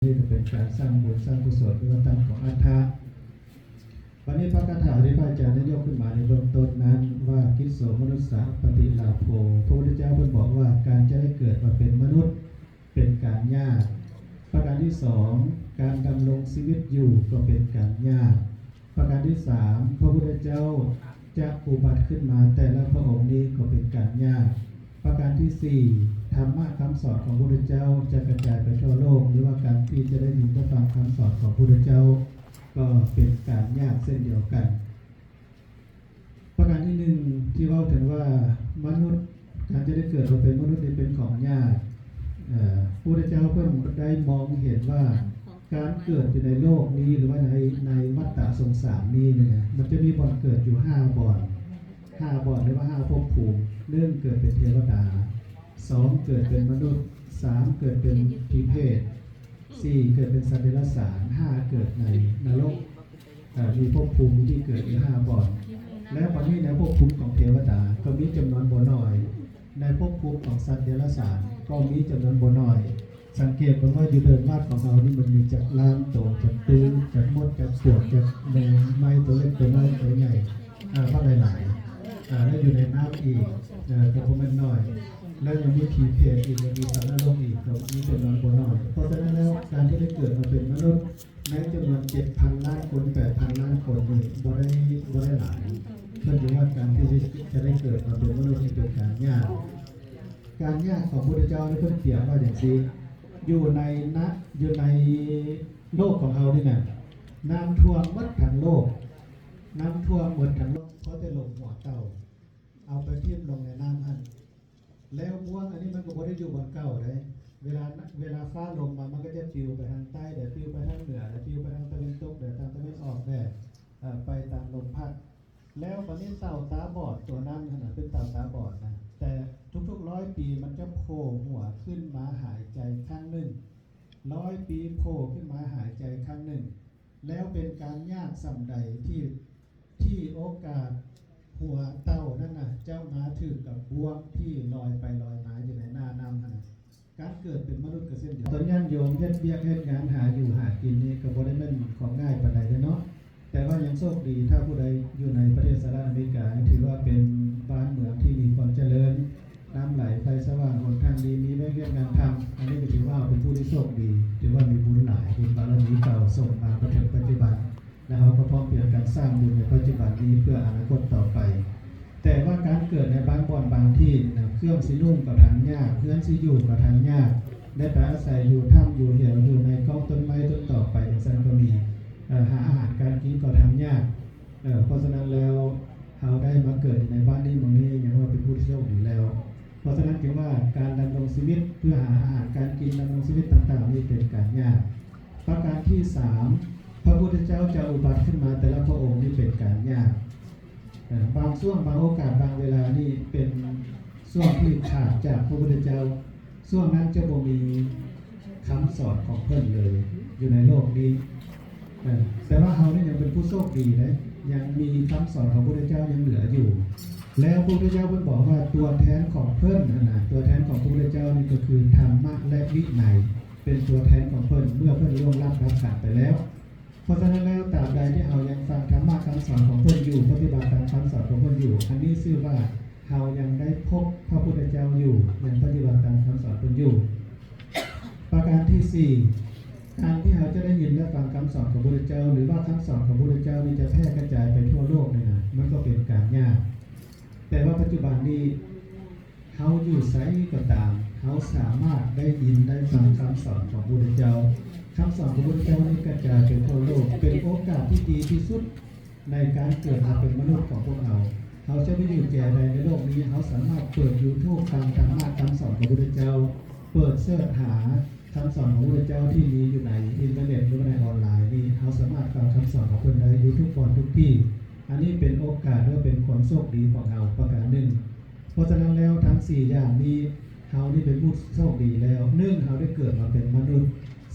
ນີ້ກໍເປັນການສ້າງບຸນສ້າງກຸສົນ ຫຼືວ່າຕາມຂອງອັດຖະ. ບັດນີ້ພະຄາຖາທີ່ພະອາຈານໄດ້ຍົກຂຶ້ນມາໃນເບື້ອງຕົ້ນນັ້ນວ່າ ກິດໂສມະນຸດສະປະຕິລາໂພ ພະພຸດທະເຈົ້າເພິ່ນບອກວ່າ ການຈະໄດ້ເກີດມາເປັນມະນຸດເປັນການຍາກ. ປະການທີສອງ ການດຳລົງຊີວິດຢູ່ກໍເປັນການຍາກ. ປະການທີສາມ ພະພຸດທະເຈົ້າຈະອຸບັດຂຶ້ນມາແຕ່ລະພະອົງນີ້ກໍເປັນການຍາກ. ປະການທີສີ່ ທຳມະຄຳສອນຂອງພະພຸດທະເຈົ້າຈະກະຈາຍໄປທົ່ວໂລກ ຫຼືວ່າການທີ່ຈະໄດ້ຍິນໄດ້ຟັງຄຳສອນຂອງພະພຸດທະເຈົ້າກໍເປັນການຍາກເຊັ່ນດຽວກັນ. ປະການທີໜຶ່ງ ທີ່ເວົ້າເຖິງວ່າມະນຸດ ການຈະໄດ້ເກີດມາເປັນມະນຸດນີ້ເປັນຂອງຍາກ. ເອີ ພະພຸດທະເຈົ້າເພິ່ນໄດ້ມອງເຫັນວ່າ ການເກີດຢູ່ໃນໂລກນີ້ ຫຼືວ່າໃນ ໃນວັດຕະສົງສານນີ້ນີ້ນະ ມັນຈະມີບ່ອນເກີດຢູ່ຫ້າບ່ອນ ຫ້າບ່ອນ ຫຼືວ່າຫ້າພົບພູມ. ໜຶ່ງ ເກີດເປັນເທວະດາ, ສອງ ເກີດເປັນມະນຸດ, ສາມ ເກີດເປັນຜີເປດ, ສີ່ ເກີດເປັນສັດເດຍລະສານ, ຫ້າ ເກີດໃນນະລົກ. ເອີ ມີພົບພູມທີ່ເກີດຢູ່ຫ້າບ່ອນ. ແລ້ວບັດນີ້ໃນພົບພູມຂອງເທວະດາກໍມີຈຳນວນບໍ່ໜ້ອຍ, ໃນພົບພູມຂອງສັດເດຍລະສານກໍມີຈຳນວນບໍ່ໜ້ອຍ. ສັງເກດເບິ່ງວ່າຢູ່ເດີ່ນບ້ານຂອງເຮົານີ້ມັນມີຈັກລ້ານໂຕ, ຈັກຕື້, ຈັກມົດ, ຈັກປວກ, ຈັກແມງໄມ້ໂຕເລັກໂຕນ້ອຍໂຕໃຫຍ່ ເອີ ບັກຫຼາຍໆ. ເອີ ແລ້ວຢູ່ໃນນ້ຳອີກ ເອີ ກໍບໍ່ແມ່ນໜ້ອຍ, ແລ້ວຍັງມີຜີເປດອີກ ແລ້ວມີສັດນະລົກອີກ ກໍມີຈຳນວນບໍ່ໜ້ອຍ. ເພາະສະນັ້ນແລ້ວ ການທີ່ໄດ້ເກີດມາເປັນມະນຸດ ໃນຈຳນວນເຈັດພັນລ້ານຄົນ ແປດພັນລ້ານຄົນນີ້ ບໍ່ໄດ້ ບໍ່ໄດ້ຫຼາຍ. ເພິ່ນຖືວ່າການທີ່ຈະໄດ້ເກີດມາເປັນມະນຸດນີ້ເປັນການຍາກ. ການຍາກຂອງພະພຸດທະເຈົ້ານີ້ເພິ່ນປຽບວ່າຈັ່ງຊີ້ ຢູ່ໃນນະ ຢູ່ໃນໂລກຂອງເຮົານີ້ນະ ນ້ຳຖ້ວມໝົດທັງໂລກ, ນ້ຳຖ້ວມໝົດທັງໂລກ ພໍແຕ່ລົງຫົວເຕົ່າ ເອົາໄປຖິ້ມລົງໃນນ້ຳຫັ້ນ. ແລ້ວບ່ວງອັນນີ້ມັນກໍບໍ່ໄດ້ຢູ່ບ່ອນເກົ່າເດ້. ເວລາ ເວລາຟ້າລົມມາ ມັນກໍຈະປິວໄປທາງໃຕ້ແດ່ ປິວໄປທາງເໜືອແດ່ ປິວໄປທາງຕາເວັນຕົກແດ່ ທາງຕາເວັນອອກແດ່ ເອີ ໄປຕາມລົມພັດ. ແລ້ວບັດນີ້ເຕົ່າຕາບອດຕົວນັ້ນຫັ້ນນະ ເປັນເຕົ່າຕາບອດນະ ແຕ່ທຸກໆຮ້ອຍປີມັນຈະໂຜ່ຫົວຂຶ້ນມາຫາຍໃຈຄັ້ງໜຶ່ງ, ຮ້ອຍປີໂຜ່ຂຶ້ນມາຫາຍໃຈຄັ້ງໜຶ່ງ. ແລ້ວເປັນການຍາກສ່ຳໃດທີ່ ທີ່ໂອກາດຫົວເຕົ່ານັ້ນນະ ຈະມາຖືກກັບບ່ວງທີ່ລອຍໄປລອຍມາຢູ່ໃນໜ້ານ້ຳຫັ້ນນະ. ການເກີດເປັນມະນຸດກໍເຊັ່ນດຽວກັນ. ຕອນຍາດໂຍມເຮັດວຽກເຮັດງານຫາຢູ່ຫາກິນນີ້ ກໍບໍ່ໄດ້ແມ່ນຂອງງ່າຍປານໃດເດ້ເນາະ. ແຕ່ວ່າຍັງໂຊກດີ ຖ້າຜູ້ໃດຢູ່ໃນປະເທດສະຫະລັດອາເມລິກາ ຖືວ່າເປັນບ້ານເມືອງທີ່ມີຄວາມຈະເລີນ, ນ້ຳໄຫຼໄຟສະຫວ່າງ ຫົນທາງດີ ມີວຽກເຮັດງານທຳ. ອັນນີ້ກໍຖືວ່າເຮົາເປັນຜູ້ທີ່ໂຊກດີ, ຖືວ່າມີບຸນຫຼາຍ, ບຸນບາລະມີເກົ່າສົ່ງມາມາເຖິງປັດຈຸບັນ. ແລະ ເຮົາກໍພ້ອມພຽງກັນສ້າງບຸນໃນປັດຈຸບັນນີ້ເພື່ອອະນາຄົດຕໍ່ໄປ. ແຕ່ວ່າການເກີດໃນບາງບ່ອນບາງທີ່ນະ ເຄື່ອງຊິນຸ່ງກໍທັນຍາກ, ເຮືອນຊິຢູ່ກໍທັນຍາກ, ໄດ້ໄປອາໄສຢູ່ຖ້ຳຢູ່ເຫວ ຢູ່ໃນກອງຕົ້ນໄມ້ຕົ້ນຕອກໄປຈັ່ງຊັ້ນກໍມີ, ເອີ ຫາອາຫານການກິນກໍທັນຍາກ. ເອີ ເພາະສະນັ້ນແລ້ວ ເຮົາໄດ້ມາເກີດຢູ່ໃນບ້ານນີ້ເມືອງນີ້ ຍັງວ່າເປັນຜູ້ທີ່ໂຊກດີແລ້ວ. ເພາະສະນັ້ນຈຶ່ງວ່າການດຳລົງຊີວິດເພື່ອຫາອາຫານການກິນ ດຳລົງຊີວິດຕ່າງໆນີ້ເປັນການຍາກ. ປະການທີສາມ ພະພຸດທະເຈົ້າຈະອຸບັດຂຶ້ນມາແຕ່ລະພະອົງນີ້ເປັນການຍາກ. ເອີ ບາງຊ່ວງ ບາງໂອກາດ ບາງເວລານີ້ເປັນຊ່ວງທີ່ຂາດຈາກພະພຸດທະເຈົ້າ, ຊ່ວງນັ້ນຈະບໍ່ມີຄຳສອນຂອງເພິ່ນເລີຍຢູ່ໃນໂລກນີ້. ເອີ ແຕ່ວ່າເຮົານີ້ຍັງເປັນຜູ້ໂຊກດີເດ້, ຍັງມີຄຳສອນຂອງພະພຸດທະເຈົ້າຍັງເຫຼືອຢູ່. ແລ້ວພະພຸດທະເຈົ້າເພິ່ນບອກວ່າຕົວແທນຂອງເພິ່ນຫັ້ນນະ, ຕົວແທນຂອງພະພຸດທະເຈົ້ານີ້ກໍຄືທຳມະ ແລະ ວິໄນ ເປັນຕົວແທນຂອງເພິ່ນ ເມື່ອເພິ່ນລ່ວງລັບດັບຂັນໄປແລ້ວ. ເພາະສະນັ້ນແລ້ວ ຕາບໃດທີ່ເຮົາຍັງຟັງທຳມະຄຳສອນຂອງເພິ່ນຢູ່, ປະຕິບັດຕາມຄຳສອນຂອງເພິ່ນຢູ່, ອັນນີ້ຊື່ວ່າເຮົາຍັງໄດ້ພົບພະພຸດທະເຈົ້າຢູ່, ຍັງປະຕິບັດຕາມຄຳສອນເພິ່ນຢູ່. ປະການທີສີ່ ການທີ່ເຮົາຈະໄດ້ຍິນ ແລະ ຟັງຄຳສອນຂອງພະພຸດທະເຈົ້າ ຫຼືວ່າຄຳສອນຂອງພະພຸດທະເຈົ້ານີ້ຈະແຜ່ກະຈາຍໄປທົ່ວໂລກນີ້ນະ, ມັນກໍເປັນການຍາກ. ແຕ່ວ່າປັດຈຸບັນນີ້ ເຮົາຢູ່ໃສກໍຕາມ, ເຮົາສາມາດໄດ້ຍິນໄດ້ຟັງຄຳສອນຂອງພະພຸດທະເຈົ້າ. ຄຳສອນຂອງພະພຸດທະເຈົ້ານີ້ກະຈາຍໄປທົ່ວໂລກ, ເປັນໂອກາດທີ່ດີທີ່ສຸດໃນການເກີດມາເປັນມະນຸດຂອງພວກເຮົາ. ເຮົາຈະໄປຢູ່ແຈໃດໃນໂລກນີ້, ເຮົາສາມາດເປີດ YouTube ຟັງທຳມະຄຳສອນຂອງພະພຸດທະເຈົ້າ, ເປີດເສີດຫາ ຄຳສອນຂອງພະພຸດທະເຈົ້າທີ່ມີຢູ່ໃນອິນເຕີເນັດ ຫຼືວ່າໃນອອນລາຍນີ້, ເຮົາສາມາດຟັງຄຳສອນຂອງເພິ່ນໄດ້ຢູ່ທຸກບ່ອນທຸກທີ່. ອັນນີ້ເປັນໂອກາດ ຫຼືເປັນຄວາມໂຊກດີຂອງເຮົາປະການໜຶ່ງ. ເພາະສະນັ້ນແລ້ວ ທັງສີ່ຢ່າງນີ້ ເຮົານີ້ເປັນຜູ້ໂຊກດີແລ້ວ. ໜຶ່ງ ເຮົາໄດ້ເກີດມາເປັນມະນຸດ.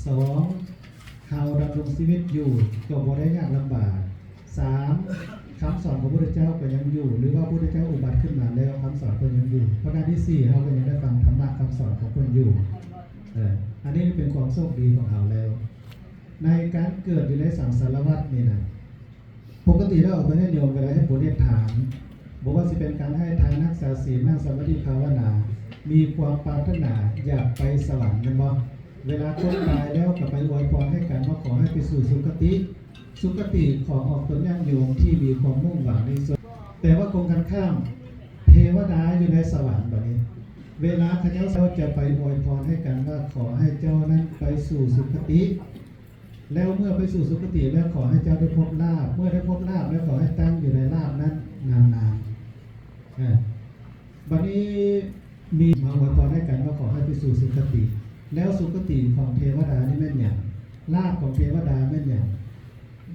ສອງ ເຮົາດຳລົງຊີວິດຢູ່ກໍບໍ່ໄດ້ຍາກລຳບາກ. ສາມ ຄຳສອນຂອງພະພຸດທະເຈົ້າກໍຍັງຢູ່ ຫຼືວ່າພະພຸດທະເຈົ້າອຸບັດຂຶ້ນມາແລ້ວ ຄຳສອນເພິ່ນຍັງຢູ່. ປະການທີສີ່ ເຮົາກໍຍັງໄດ້ຟັງທຳມະຄຳສອນຂອງເພິ່ນຢູ່. ເອີ ອັນນີ້ເປັນຄວາມໂຊກດີຂອງເຮົາແລ້ວ ໃນການເກີດຢູ່ໃນສັງສາລະວັດນີ້ນະ. ປົກກະຕິແລ້ວ ອອກໄປຍາດໂຍມເວລາເຮັດບຸນເຮັດທານ ບໍ່ວ່າຊິເປັນການໃຫ້ທານ, ຮັກສາສິນ, ນັ່ງສະມາທິພາວະນາ ມີຄວາມປາດຖະໜາຢາກໄປສະຫວັນແມ່ນບໍ່? ເວລາຄົນຕາຍແລ້ວກໍໄປອວຍພອນໃຫ້ກັນວ່າ ຂໍໃຫ້ໄປສູ່ສຸຄະຕິ ສຸຄະຕິຂອງອອກຕົນຍາດໂຍມທີ່ມີຄວາມມຸ່ງຫວັງນີ້. ແຕ່ວ່າກົງກັນຂ້າມ ເທວະດາຢູ່ໃນສະຫວັນ ບັດນີ້ ເວລາເຂົາເຈົ້າຈະໄປອວຍພອນໃຫ້ກັນວ່າ ຂໍໃຫ້ເຈົ້ານັ້ນໄປສູ່ສຸຄະຕິ ແລ້ວເມື່ອໄປສູ່ສຸຄະຕິແລ້ວ ຂໍໃຫ້ເຈົ້າໄດ້ພົບລາບ ເມື່ອໄດ້ພົບລາບແລ້ວ ຂໍໃຫ້ຕັ້ງຢູ່ໃນລາບນັ້ນນານໆ. ເອີ ບັດນີ້ມີມາອວຍພອນໃຫ້ກັນວ່າ ຂໍໃຫ້ໄປສູ່ສຸຄະຕິ ແລ້ວສຸຄະຕິຂອງເທວະດານີ້ແມ່ນຫຍັງ? ລາບຂອງເທວະດາແມ່ນຫຍັງ?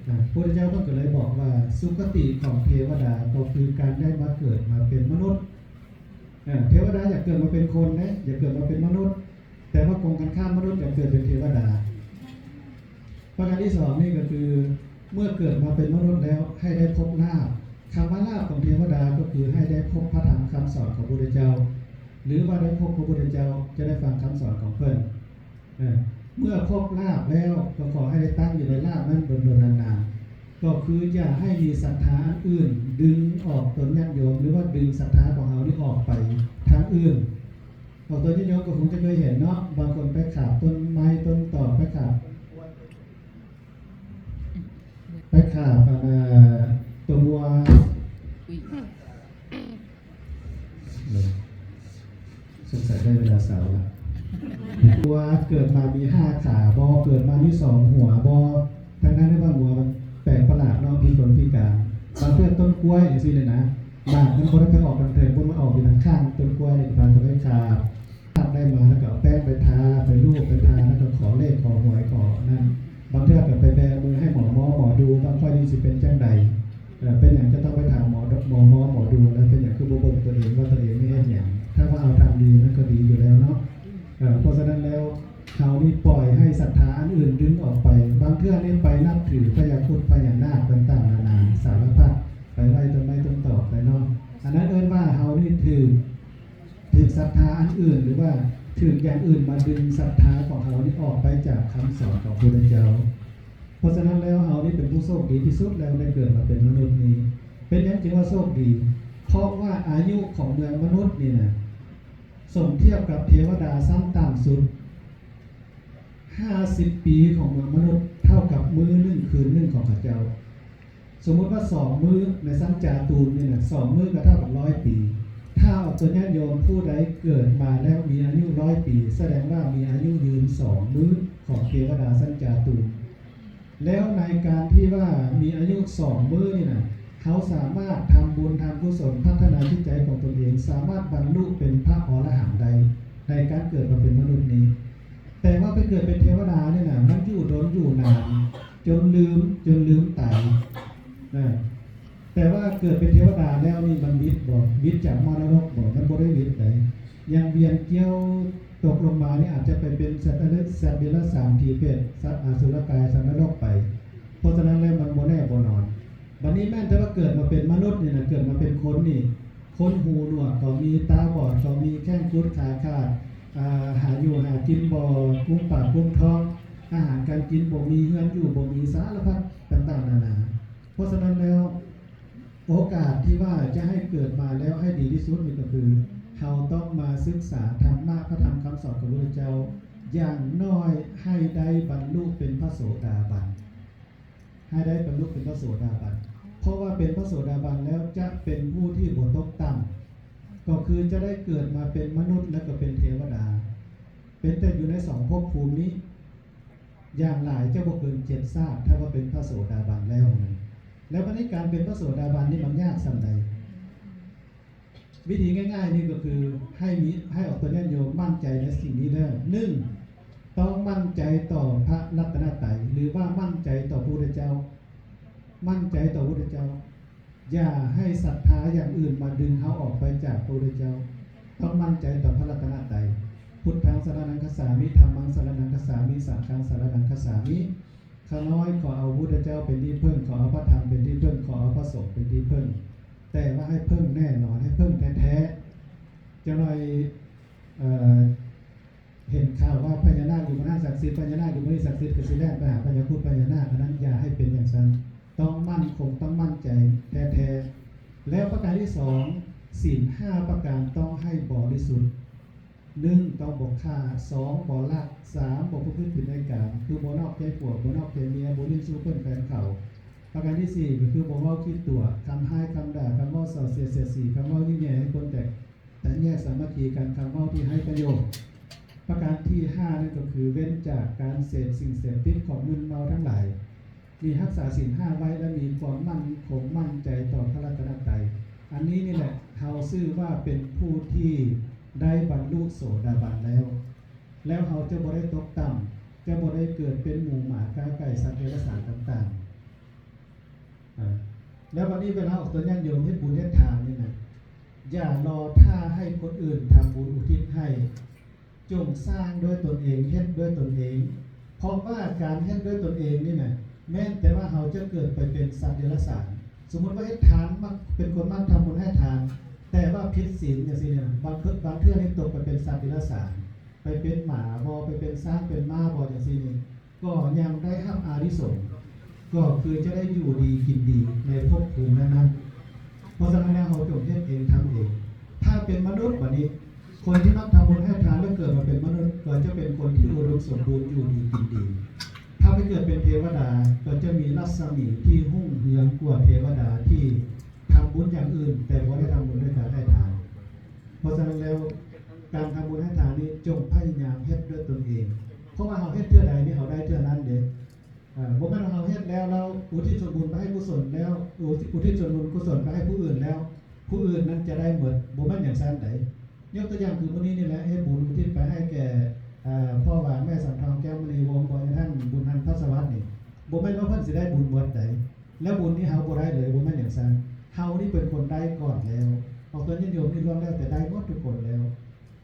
ອາ ພຸດທະເຈົ້າເພິ່ນກໍເລີຍບອກວ່າ ສຸຄະຕິຂອງເທວະດາກໍຄືການໄດ້ມາເກີດມາເປັນມະນຸດ. ເອີ ເທວະດາຢາກເກີດມາເປັນຄົນເດ້ ຢາກເກີດມາເປັນມະນຸດ ແຕ່ວ່າກົງກັນຂ້າມ ມະນຸດຢາກເກີດເປັນເທວະດາ. ປະການທີສອງນີ້ກໍຄື ເມື່ອເກີດມາເປັນມະນຸດແລ້ວ ໃຫ້ໄດ້ພົບລາບ. ຄຳວ່າລາບຂອງເທວະດາກໍຄືໃຫ້ໄດ້ພົບພະທຳຄຳສອນຂອງພະພຸດທະເຈົ້າ ຫຼືວ່າໄດ້ພົບພະພຸດທະເຈົ້າ ຈະໄດ້ຟັງຄຳສອນຂອງເພິ່ນ. ເອີ ເມື່ອພົບລາບແລ້ວ ກໍຂໍໃຫ້ໄດ້ຕັ້ງຢູ່ໃນລາບນັ້ນດົນໆນານໆ. ກໍຄືຢ່າໃຫ້ມີສັດທາອັນອື່ນດຶງອອກຕົນຍາດໂຍມ ຫຼືວ່າດຶງສັດທາຂອງເຮົານີ້ອອກໄປທາງອື່ນ. ອອກຕົນຍາດໂຍມກໍຄົງຈະເຄີຍເຫັນເນາະ ບາງຄົນໄປຂາບຕົ້ນໄມ້ຕົ້ນຕອກ ໄປຂາບ ໄປຂາບ ອັນ ເອີ ຕົວບົວ ສົງໄສໄດ້ເວລາເຊົາລະ. ຕົວເກີດມາມີຫ້າຂາບໍ່? ເກີດມາມີສອງຫົວບໍ່? ທັງໆທີ່ວ່າຫົວມັນແປກປະຫຼາດເນາະ ພິກົນພິການ. ບາງເທື່ອຕົ້ນກ້ວຍຈັ່ງຊີ້ນີ້ນະ ໝາກມັນບໍ່ໄດ້ໄປອອກທາງເທິງ ມັນອອກຢູ່ທາງຂ້າງຕົ້ນກ້ວຍນີ້ ບາງຄົນໄປຂາບ ຂາບໄດ້ມາແລ້ວກໍເອົາແປ້ງໄປທາ ໄປລູບໄປທາ ແລ້ວກໍຂໍເລກຂໍຫວຍຂໍນັ້ນ. ບາງເທື່ອກໍໄປແບມືໃຫ້ໝໍໝໍ ໝໍດູວ່າຂ້ອຍນີ້ຊິເປັນຈັ່ງໃດ. ເອີ ເປັນຫຍັງຈະຕ້ອງໄປຖາມໝໍ ໝໍໝໍ ໝໍດູ ແລ້ວເປັນຫຍັງຄືບໍ່ເບິ່ງຕົວເອງວ່າຕົວເອງນີ້ເຮັດຫຍັງ? ຖ້າວ່າເຮົາທຳດີມັນກໍດີຢູ່ແລ້ວເນາະ. ເອີ ເພາະສະນັ້ນແລ້ວ ເຮົານີ້ປ່ອຍໃຫ້ສັດທາອັນອື່ນດຶງອອກໄປ. ບາງເທື່ອນີ້ໄປນັບຖືພະຍາຄຸດພະຍານາກຕ່າງໆນານາສາລະພັດ ໄປໄຫວ້ຕົ້ນໄມ້ຕົ້ນຕອກໄປເນາະ. ອັນນັ້ນເອີ້ນວ່າເຮົານີ້ຖືກ ຖືກສັດທາອັນອື່ນ ຫຼືວ່າຖືກຢ່າງອື່ນມາດຶງສັດທາຂອງເຮົານີ້ອອກໄປຈາກຄຳສອນຂອງພະພຸດທະເຈົ້າ. ເພາະສະນັ້ນແລ້ວ ເຮົານີ້ເປັນຜູ້ໂຊກດີທີ່ສຸດແລ້ວ ໄດ້ເກີດມາເປັນມະນຸດນີ້. ເປັນຫຍັງຈຶ່ງວ່າໂຊກດີ? ເພາະວ່າອາຍຸຂອງເມືອງມະນຸດນີ້ນະ ສົມທຽບກັບເທວະດາຊັ້ນຕ່ຳສຸດ ຫ້າສິບປີຂອງເມືອງມະນຸດ ເທົ່າກັບມື້ໜຶ່ງຄືນໜຶ່ງຂອງເຂົາເຈົ້າ. ສົມມຸດວ່າສອງມື້ໃນຊັ້ນຈາຕູມນີ້ນະ ສອງມື້ກໍເທົ່າກັບຮ້ອຍປີ. ຖ້າອອກຕົນຍາດໂຍມຜູ້ໃດເກີດມາແລ້ວມີອາຍຸຮ້ອຍປີ ສະແດງວ່າມີອາຍຸຢືນສອງມື້ຂອງເທວະດາຊັ້ນຈາຕູມ. ແລ້ວໃນການທີ່ວ່າມີອາຍຸສອງມື້ນີ້ນະ ເຮົາສາມາດທຳບຸນທຳກຸສົນ ພັດທະນາຈິດໃຈຂອງຕົນເອງ ສາມາດບັນລຸເປັນພະອໍລະຫັນໄດ້ ໃນການເກີດມາເປັນມະນຸດນີ້. ແຕ່ວ່າໄປເກີດເປັນເທວະດານີ້ນະ ມັນຢູ່ດົນຢູ່ນານ ຈົນລືມ ຈົນລືມຕາຍນະ. ແຕ່ວ່າເກີດເປັນເທວະດາແລ້ວນີ້ ມັນຫວິດບໍ່? ຫວິດຈາກໝໍນະລົກບໍ່? ມັນບໍ່ໄດ້ຫວິດໃດ. ຍັງວຽນກ່ຽວຕົກລົງມານີ້ ອາດຈະໄປເປັນສັດເດ ສັດເດຍລະສານ ຜີເປດ ສັດອະສຸລະກາຍ ສັດນະລົກໄປ. ເພາະສະນັ້ນແລ້ວ ມັນບໍ່ແນ່ບໍ່ນອນ. ບັດນີ້ແມ່ນແຕ່ວ່າເກີດມາເປັນມະນຸດນີ້ນະ ເກີດມາເປັນຄົນນີ້ ຄົນຫູໜວກກໍມີ ຕາບອດກໍມີ ແຂ້ງກຸດຂາຂາດ ອາ ຫາຢູ່ຫາກິນບໍ່ກຸ້ມປາກກຸ້ມທ້ອງ ອາຫານການກິນບໍ່ມີ ເຮືອນຢູ່ບໍ່ມີ ສາລະພັດຕ່າງໆນານາ. ເພາະສະນັ້ນແລ້ວ ໂອກາດທີ່ວ່າຈະໃຫ້ເກີດມາແລ້ວໃຫ້ດີທີ່ສຸດນີ້ກໍຄື ເຮົາຕ້ອງມາສຶກສາທຳມະ ພະທຳຄຳສອນຂອງພະພຸດທະເຈົ້າຢ່າງໜ້ອຍໃຫ້ໄດ້ບັນລຸເປັນພະໂສດາບັນ. ໃຫ້ໄດ້ບັນລຸເປັນພະໂສດາບັນ. ເພາະວ່າເປັນພະໂສດາບັນແລ້ວຈະເປັນຜູ້ທີ່ບໍ່ຕົກຕ່ຳ ກໍຄືຈະໄດ້ເກີດມາເປັນມະນຸດ ແລະ ກໍເປັນເທວະດາ ເປັນແຕ່ຢູ່ໃນສອງພົບພູມນີ້ ຢ່າງຫຼາຍຈະບໍ່ເກີນເຈັດຊາດ ຖ້າວ່າເປັນພະໂສດາບັນແລ້ວນະ. ແລ້ວບັດນີ້ການເປັນພະໂສດາບັນນີ້ມັນຍາກສ່ຳໃດ? ວິທີງ່າຍໆນີ້ກໍຄືໃຫ້ມີ ໃຫ້ອອກຕົນຍາດໂຍມໝັ້ນໃຈໃນສິ່ງນີ້ເດີ. ໜຶ່ງ ຕ້ອງໝັ້ນໃຈຕໍ່ພະລັດຕະນະໄຕ ຫຼືວ່າໝັ້ນໃຈຕໍ່ພະພຸດທະເຈົ້າ. ໝັ້ນໃຈຕໍ່ພະພຸດທະເຈົ້າ. ຢ່າໃຫ້ສັດທາຢ່າງອື່ນມາດຶງເຮົາອອກໄປຈາກພະພຸດທະເຈົ້າ. ຕ້ອງໝັ້ນໃຈຕໍ່ພະລັດຕະນະໄຕ. ພຸດທັງສະລະນັງຄັດສາມິ, ທຳມັງສະລະນັງຄັດສາມິ, ສັງຄັງສະລະນັງຄັດສາມິ. ຂ້ານ້ອຍຂໍເອົາພະພຸດທະເຈົ້າເປັນທີ່ເພິ່ງ, ຂໍເອົາພະທຳເປັນທີ່ເພິ່ງ, ຂໍເອົາພະສົງເປັນທີ່ເພິ່ງ. ແຕ່ວ່າໃຫ້ເພິ່ງແນ່ນອນ, ໃຫ້ເພິ່ງແທ້ໆ. ຈັກໜ້ອຍ ເອີ ເອີ ເຫັນຂ່າວວ່າພະຍານາກຢູ່ບ່ອນນັ້ນສັກສິດ, ພະຍານາກຢູ່ບ່ອນນີ້ສັກສິດ, ກໍຊິແລ່ນໄປຫາພະຍາຄຸດພະຍານາກ. ອັນນັ້ນຢ່າໃຫ້ເປັນຢ່າງຊັ້ນ. ຕ້ອງໝັ້ນຄົງ, ຕ້ອງໝັ້ນໃຈແທ້ໆ. ແລ້ວປະການທີສອງ, ສິນຫ້າປະການຕ້ອງໃຫ້ບໍລິສຸດ. ໜຶ່ງ ຕ້ອງບໍ່ຂ້າ, ສອງ ບໍ່ລັກ, ສາມ ບໍ່ປະພຶດຜິດໃນກາມ ຄືບໍ່ນອກໃຈຜົວ, ບໍ່ນອກໃຈເມຍ, ບໍ່ຫຼິ້ນຊູ່ເພິ່ນແຟນເຂົາ. ປະການທີສີ່ ກໍຄືບໍ່ເວົ້າຂີ້ຕົວະ, ຄຳຮ້າຍ, ຄຳດ່າ, ຄຳເວົ້າສ່ອສຽດສຽດສີ, ຄຳເວົ້າເຍີະແຍະໃຫ້ຄົນແຕກ ແຕກແຍກສາມັກຄີກັນ, ຄຳເວົ້າທີ່ໄຮ້ປະໂຫຍດ. ປະການທີຫ້ານັ້ນກໍຄືເວັ້ນຈາກການເສບສິ່ງເສບຕິດຂອງມຶນເມົາທັງຫຼາຍ, ມີຮັກສາສິນຫ້າໄວ້ ແລະ ມີຄວາມໝັ້ນຄົງໝັ້ນໃຈຕໍ່ພະລັດຕະນະໄຕ. ອັນນີ້ນີ້ແຫຼະ ເຮົາຊື່ວ່າເປັນຜູ້ທີ່ໄດ້ບັນລຸໂສດາບັນແລ້ວ, ແລ້ວເຮົາຈະບໍ່ໄດ້ຕົກຕ່ຳ, ຈະບໍ່ໄດ້ເກີດເປັນໝູໝາກາໄກ່ສັດເດຍລະສານຕ່າງໆ. ອາ ແລ້ວບັດນີ້ເວລາອອກຕົນຍາດໂຍມເຮັດບຸນເຮັດທານນີ້ນະ ຢ່າລໍຖ້າໃຫ້ຄົນອື່ນທຳບຸນອຸທິດໃຫ້, ຈົ່ງສ້າງດ້ວຍຕົນເອງ, ເຮັດດ້ວຍຕົນເອງ. ເພາະວ່າການເຮັດດ້ວຍຕົນເອງນີ້ນະ ແມ່ນແຕ່ວ່າເຮົາຈະເກີດໄປເປັນສັດເດຍລະສານ. ສົມມຸດວ່າເຮັດທານ ມັກເປັນຄົນມັກທຳບຸນໃຫ້ທານ ແຕ່ວ່າຜິດສິນຈັ່ງຊີ້ນີ້ນະ ບາງເທື່ອ ບາງເທື່ອນີ້ຕົກໄປເປັນສັດເດຍລະສານ, ໄປເປັນໝາບໍ ໄປເປັນຊ້າງເປັນມ້າບໍ ຈັ່ງຊີ້ນີ້ ກໍຍັງໄດ້ຮັບອານິສົງ ກໍຄືຈະໄດ້ຢູ່ດີກິນດີໃນພົບພູມນັ້ນໆ. ເພາະສະນັ້ນແລ້ວ ເຮົາຈົ່ງເຮັດເອງທຳເອງ. ຖ້າເປັນມະນຸດບັດນີ້ ຄົນທີ່ມັກທຳບຸນໃຫ້ທານ ແລ້ວເກີດມາເປັນມະນຸດ ກໍຈະເປັນຄົນທີ່ອຸດົມສົມບູນ ຢູ່ດີກິນດີ. ຖ້າໄປເກີດເປັນເທວະດາ ກໍຈະມີລັດສະໝີທີ່ຮຸ່ງເຮືອງກວ່າເທວະດາທີ່ທຳບຸນຢ່າງອື່ນ ແຕ່ບໍ່ໄດ້ທຳບຸນດ້ວຍການໃຫ້ທານ. ເພາະສະນັ້ນແລ້ວ ການທຳບຸນໃຫ້ທານນີ້ ຈົ່ງພະຍາຍາມເຮັດດ້ວຍຕົນເອງ. ເພາະວ່າເຮົາເຮັດເທື່ອໃດນີ້ ເຮົາໄດ້ເທື່ອນັ້ນເດ້. ເອີ ບໍ່ແມ່ນວ່າເຮົາເຮັດແລ້ວ ແລ້ວອຸທິດສ່ວນບຸນໄປໃຫ້ກຸສົນແລ້ວ ອຸທິດ ອຸທິດສ່ວນບຸນກຸສົນໄປໃຫ້ຜູ້ອື່ນແລ້ວ ຜູ້ອື່ນນັ້ນຈະໄດ້ໝົດ, ບໍ່ແມ່ນຢ່າງຊັ້ນໃດ. ຍົກຕົວຢ່າງຄືມື້ນີ້ນີ້ແຫຼະ ເຮັດບຸນອຸທິດໄປໃຫ້ແກ່ ເອີ ພໍ່ຫວານແມ່ສັງທອງແກ້ວມະນີວົງ ບໍ່ແມ່ນທ່ານບຸນທັນ ພັດສະຫວັດນີ້ ບໍ່ແມ່ນວ່າເພິ່ນຊິໄດ້ບຸນໝົດໃດ. ແລ້ວບຸນນີ້ເຮົາບໍ່ໄດ້ເລີຍ, ບໍ່ແມ່ນຫຍັງຊັ້ນ. ເຮົານີ້ເປັນຄົນໄດ້ກ່ອນແລ້ວ. ອອກຕົນຍາດໂຍມນີ້ລ້ວນແລ້ວແຕ່ໄດ້ໝົດທຸກຄົນແລ້ວ.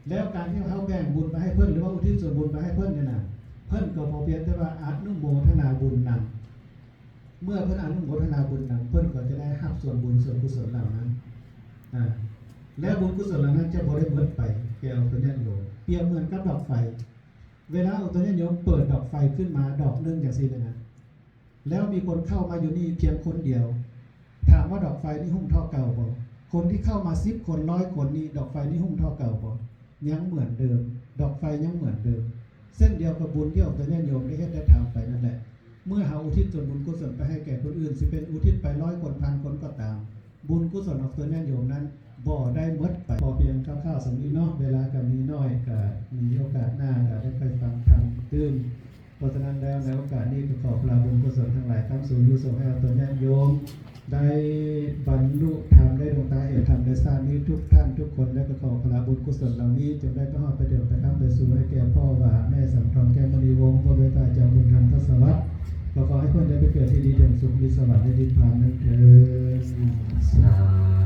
ແລ້ວການທີ່ເຮົາແບ່ງບຸນໄປໃຫ້ເພິ່ນ ຫຼືວ່າອຸທິດສ່ວນບຸນໄປໃຫ້ເພິ່ນນີ້ນະ, ເພິ່ນກໍພໍພຽງແຕ່ວ່າອະນຸໂມທະນາບຸນນຳ. ເມື່ອເພິ່ນອະນຸໂມທະນາບຸນນຳ, ເພິ່ນກໍຈະໄດ້ຮັບສ່ວນບຸນສ່ວນກຸສົນເຫຼົ່ານັ້ນ. ອາ ແລະ ບຸນກຸສົນເຫຼົ່ານັ້ນຈະບໍ່ໄດ້ໝົດໄປແກ່ອອກຕົນຍາດໂຍມ. ປຽບເໝືອນກັບດອກໄຟ. ເວລາອອກຕົນຍາດໂຍມເປີດດອກໄຟຂຶ້ນມາດອກໜຶ່ງຈັ່ງຊີ້ນະ, ແລ້ວມີຄົນເຂົ້າມາຢູ່ນີ້ພຽງຄົນດຽວ, ຖາມວ່າດອກໄຟນີ້ຮຸ່ງເທົ່າເກົ່າບໍ່? ຄົນທີ່ເຂົ້າມາສິບຄົນ, ຮ້ອຍຄົນນີ້, ດອກໄຟນີ້ຮຸ່ງເທົ່າເກົ່າບໍ່? ຍັງເໝືອນເດີມ, ດອກໄຟຍັງເໝືອນເດີມ. ເຊັ່ນດຽວກັບບຸນທີ່ອອກຕົນຍາດໂຍມໄດ້ເຮັດໄດ້ທຳໄປນັ້ນແຫຼະ. ເມື່ອເຮົາອຸທິດສ່ວນບຸນກຸສົນໄປໃຫ້ແກ່ຄົນອື່ນ, ຊິເປັນອຸທິດໄປຮ້ອຍຄົນ, ພັນຄົນກໍຕາມ, ບຸນກຸສົນອອກຕົນຍາດໂຍມນັ້ນບໍ່ໄດ້ໝົດໄປ. ພໍພຽງຄ່າວໆສ່ຳນີ້ເນາະ, ເວລາກໍມີໜ້ອຍ, ກໍມີໂອກາດໜ້າກໍໄດ້ໄປຟັງທຳຕື່ມ. ເພາະສະນັ້ນແລ້ວ ໃນໂອກາດນີ້ ກໍຂໍພະລາບຸນກຸສົນທັງຫຼາຍຄ້ຳຊູຢູ່ສົ່ງໃຫ້ອອກຕົນຍາດໂຍມໄດ້ບັນລຸທຳ, ໄດ້ດວງຕາເຫັນທຳໃນຊາດນີ້ທຸກທ່ານທຸກຄົນ, ແລະ ກໍຂໍພະລາບຸນກຸສົນເຫຼົ່ານີ້ ຈົ່ງໄດ້ໄປຮອດໄປເຖິງໄປຄ້ຳໄປຊູໃຫ້ແກ່ພໍ່ຫວາແມ່ສັງທອງແກ້ວມະນີວົງ ຜູ້ເມດຕາຈາກບຸນທັນ ພັດສະຫວັດ. ກໍຂໍໃຫ້ເພິ່ນໄດ້ປເກີດທີ່ດີເຖິງສຸກ ມີສະຫວັດ ແລະ ນິບພານນັ້ນເທີ້ນ. ສາ